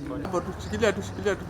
Hapo tu, shikilia tu, shikilia tu.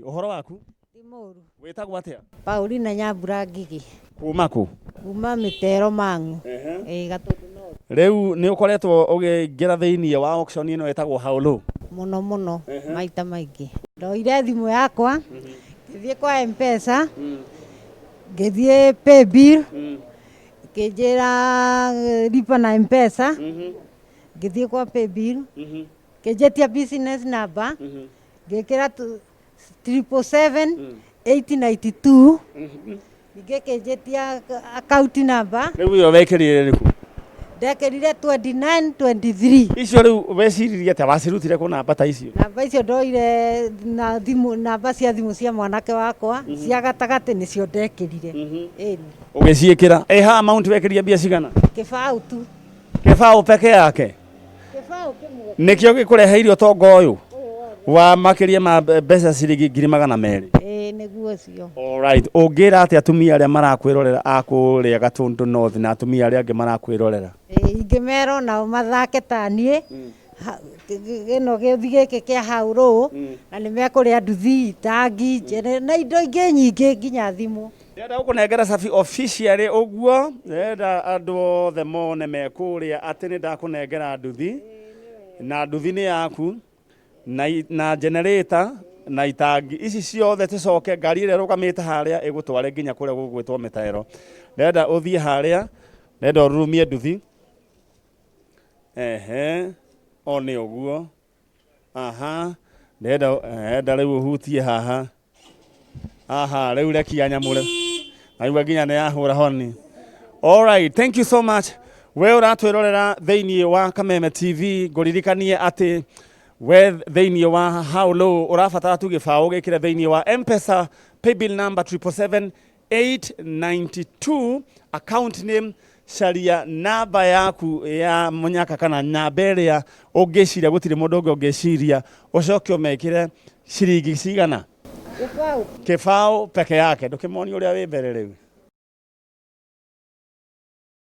Ũhoro waku? Ti mũru. Wĩtagwo atĩa? Paulina Nyambura Ngigi. Kuma kũ? Kuma Mĩtero Mang'u. Ĩĩ Gatũndũ North. Rĩu nĩ ũkoretwo ũkĩingĩra thĩinĩ wa auction ĩno ĩtagwo How Low? Mũno mũno maita maingĩ. Ndoire thimũ yakwa ngĩthiĩ kwa Mpesa ngĩthiĩ paybill ĩkĩnjĩra lipa na Mpesa ngĩthiĩ kwa paybill ngĩnjĩtia business number ngĩkĩra 777 892, ningĩ ĩkĩnjĩtia account number. Rĩu ĩyo wekĩrire ĩrĩkũ? Ndekĩrire 2923. Icio rĩu weciririe atĩa wacirutire kũ namba ta icio? Namba icio ndoire na thimũ, namba cia thimũ cia mwanake wakwa cia gatagatĩ nĩcio ndekĩrire, ĩni. Ũgĩciĩkĩra ĩha amount wekĩria mbia cigana? Kĩbaũ tu. Kĩbaũ peke yake? Kĩbaũ kĩmwe. Nĩkĩo gĩkũreheire ũtonga ũyũ wa makĩria ma mbeca ciringi 200,000? Ĩĩ, nĩguo ũcio. Alright, ũngĩra atĩa atumia arĩa marakwĩrorera a kũrĩa Gatũndũ North na atumia arĩa angĩ marakwĩrorera? Ĩĩ, ingĩmera onao mathake ta niĩ gĩno gĩũthi gĩkĩ kĩa hau rũũ, na nĩ mekũrĩa nduthi, itangi na indo ingĩ nyingĩ nginya thimũ. Ndĩrenda gũkũnengera cabi officially ũguo, ndĩrenda andũ othe mone me kũrĩa atĩ nĩ ndakũnengera nduthi, na nduthi nĩ yaku, na generator na itangi ici ciothe, tũcoke ngari ĩrĩa ĩrũgamĩte harĩa ĩgũtware nginya kũrĩa gũgwĩtwo Mĩtaero. Ndĩrenda ũthiĩ harĩa, ndĩrenda ũrurumie nduthi. Ehe, o nĩ ũguo. Aha, ndĩrenda rĩu ũhutie haha. Aha, rĩu rekia nyamũre. Naigua nginya nĩ yahũra honi. Alright, thank you so much. We ũratwĩrorera thĩinĩ wa Kameme TV, ngũririkanie atĩ we thĩinĩ wa How Low ũrabatara tu gĩbaũ gĩkĩre thĩinĩ wa M-Pesa paybill number 777 892, account name, caria namba yaku ya mũnyaka kana namba ĩrĩa ũngĩciria gũtirĩ mũndũ ũngĩ ũngĩciria, ũcoke ũmekĩre ciringi cigana? Kĩbaũ. Kĩbaũ peke yake. Ndũkĩmonie ũrĩa wĩ mbere rĩu.